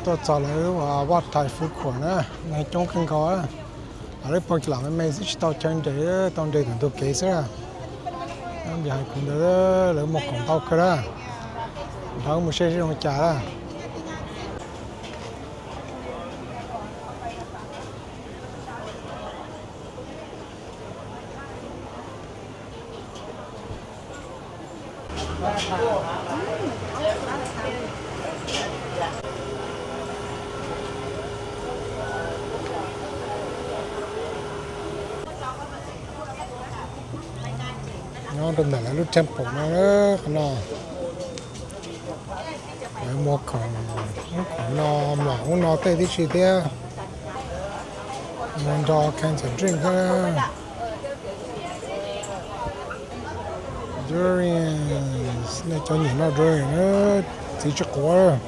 Tuaj txog lawv vaj thais Fwv Khuam na, neeg coob kawg nkaus. Lawv pog lam me me xwb tsis tau chaw nres, tau nres tom ntug kev xwb. Npias hais kuv ntawd lawv muag khoom ntau kawg na. Nrog mus seb zoo cas na. Nyob rau ntawm lawv lub temple no, qhov no lawv muag khoom, khoom no, mlom ub no tej tib si thiab. Muag nrog kinds of drink thiab. Durians, nej cov nyiam noj durian na, txiv tsis quav.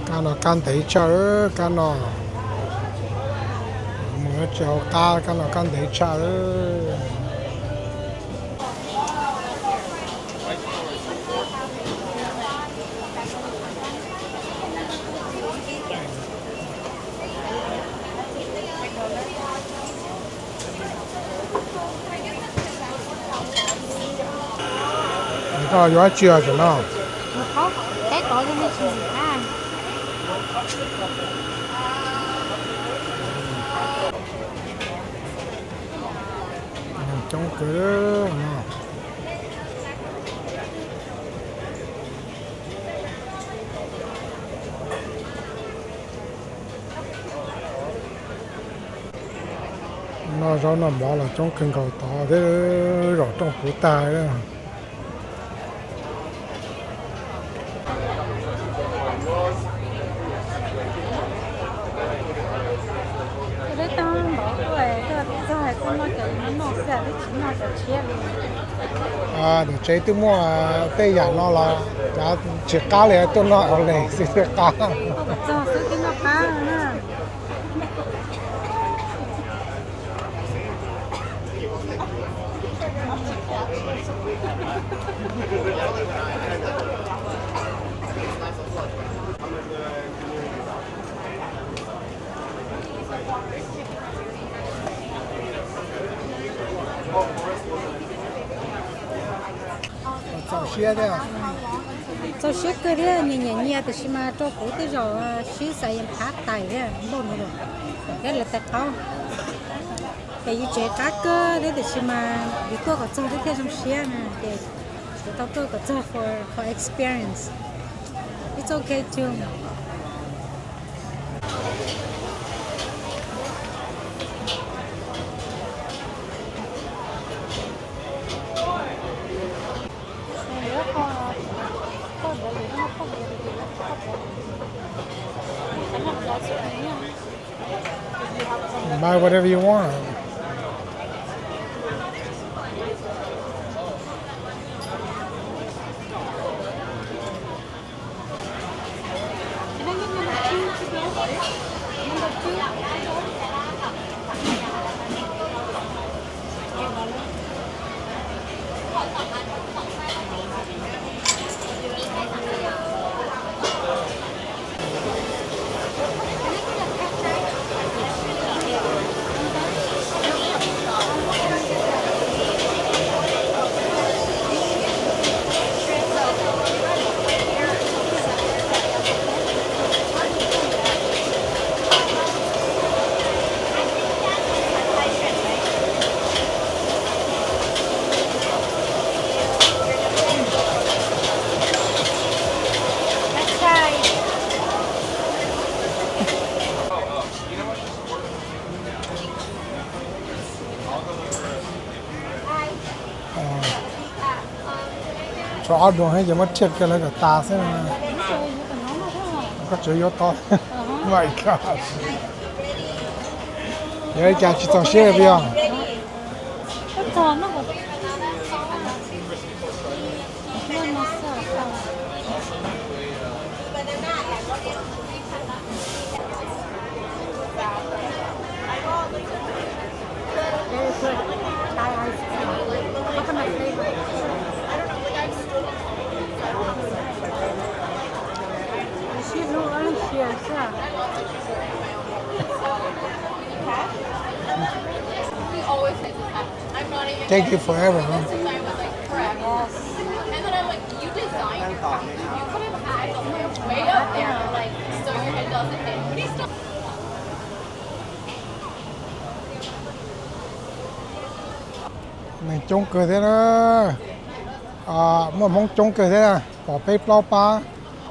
Kab no kab ntev tshaj, kab no mus tsis hauv qab, kab no kab ntev tshaj. Koj yuav dab tsi os tam no? Coob kawg no. Noj zaub noj mov los coob kawg nkaus tod thiab, zaum rooj puv tag. Tus tsev twb muaj tej yam no los cav tsis qab li, tuaj noj ua les xwb thiaj qab. Txaus siab thiab. Txaus siab kawg thiab, nyias nyiam nyias tiam sis mas rau kuv tej zaum sib xav yeej qab tais thiab npauj no lawm, thiab lawv tais qaub. Ces yus tsev qab kawg thiab tiam sis mas yus tuaj kom txog thiab thiaj zoo siab na, ces kuv tau tuaj kom txog for, for experience. It's okay too. Buy whatever you want. Tshuav ob dua thiab ces muab thiaj kiag lawv kom tas xwb. Koj tseem yuav tod. My God. Yog li cas tsis txaus siab li os? take you forever, huh? And then I'm like, you designed your costume. You could have had it way up there, like, so your head doesn't hit. But he's still Neeg coob kawg thiab na. Muaj Hmoob coob kawg thiab na, pom peb plaub pab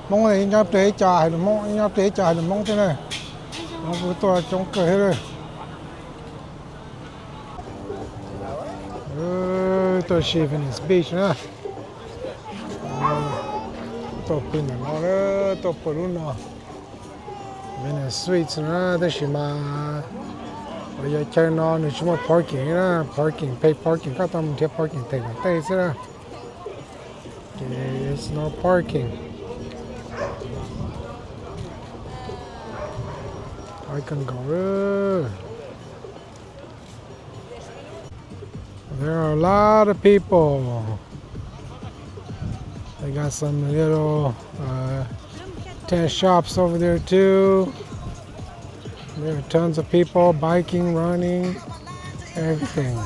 Hmoob, ib nyob pliag ib co hais lus Hmoob, ib nyob pliag ib co hais lus Hmoob thiab na. Hmoob kuj tuaj coob kawg thiab. Tuaj si Venice Beach na. Tuaj pw ntawm no, tuaj pw lub no. Venice Suites na, tab sis mas yog chaw no nws tsis muaj parking na, parking, pay parking, koj tau mus nrhiav parking them tom tej xwb na. It's no parking. Ib kawg nkaus. There are a lot of people. They got some little uh, tent shops over there too. There are tons of people biking, running, everything.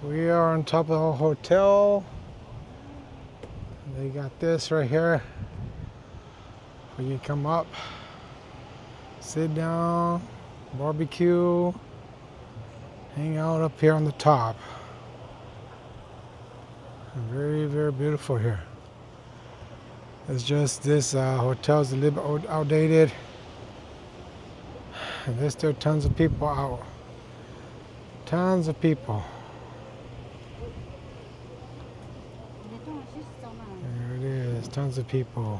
We are on top of a hotel. They got this right here. When you come up, sit down, barbecue, hang out up here on the top. Very, very beautiful here. It's just this uh, hotel is a little bit old, outdated. And there's still tons of people out. Tons of people. There it is, tons of people.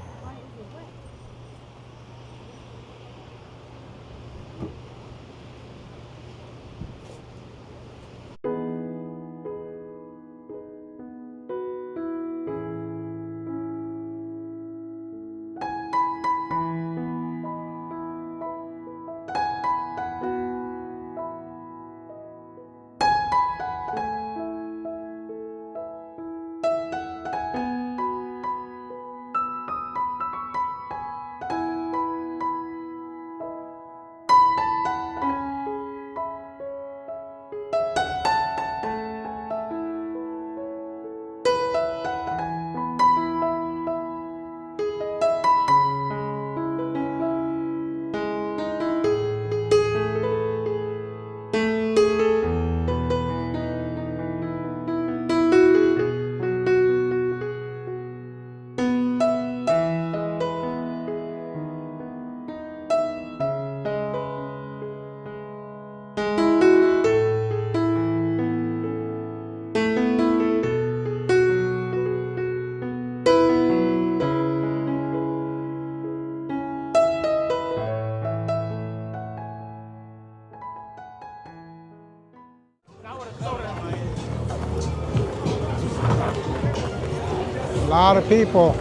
A lot of people.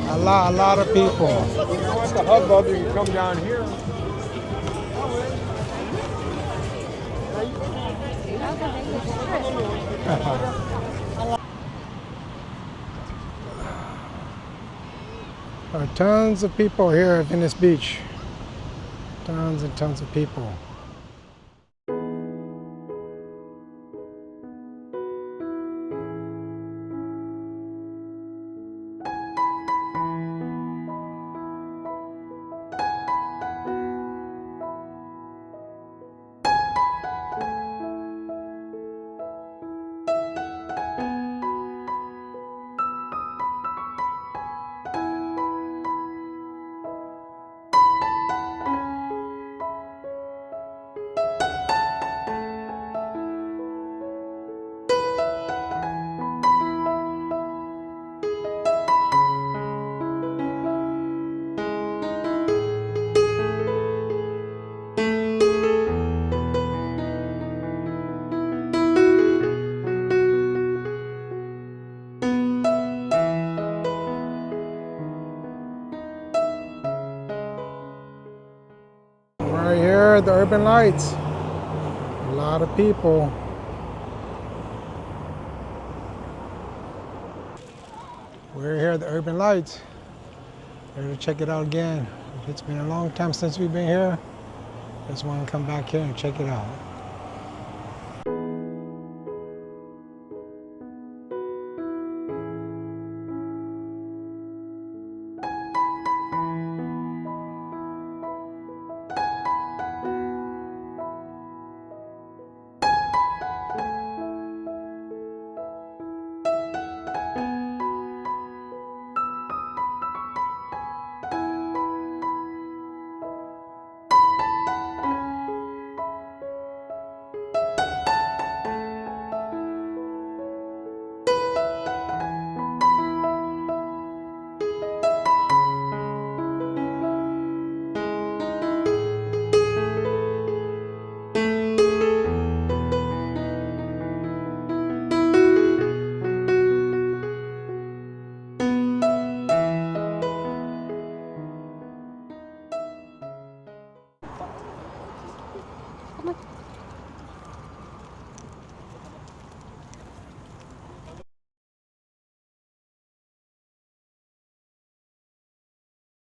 A lot, a lot of people. If you want the hubbub, you can come down here. There are tons of people here at Venice Beach. Tons and tons of people. Right here, the Urban Lights. A lot of people. We're here at the Urban Lights. Here to check it out again. It's been a long time since we've been here. Just want to come back here and check it out.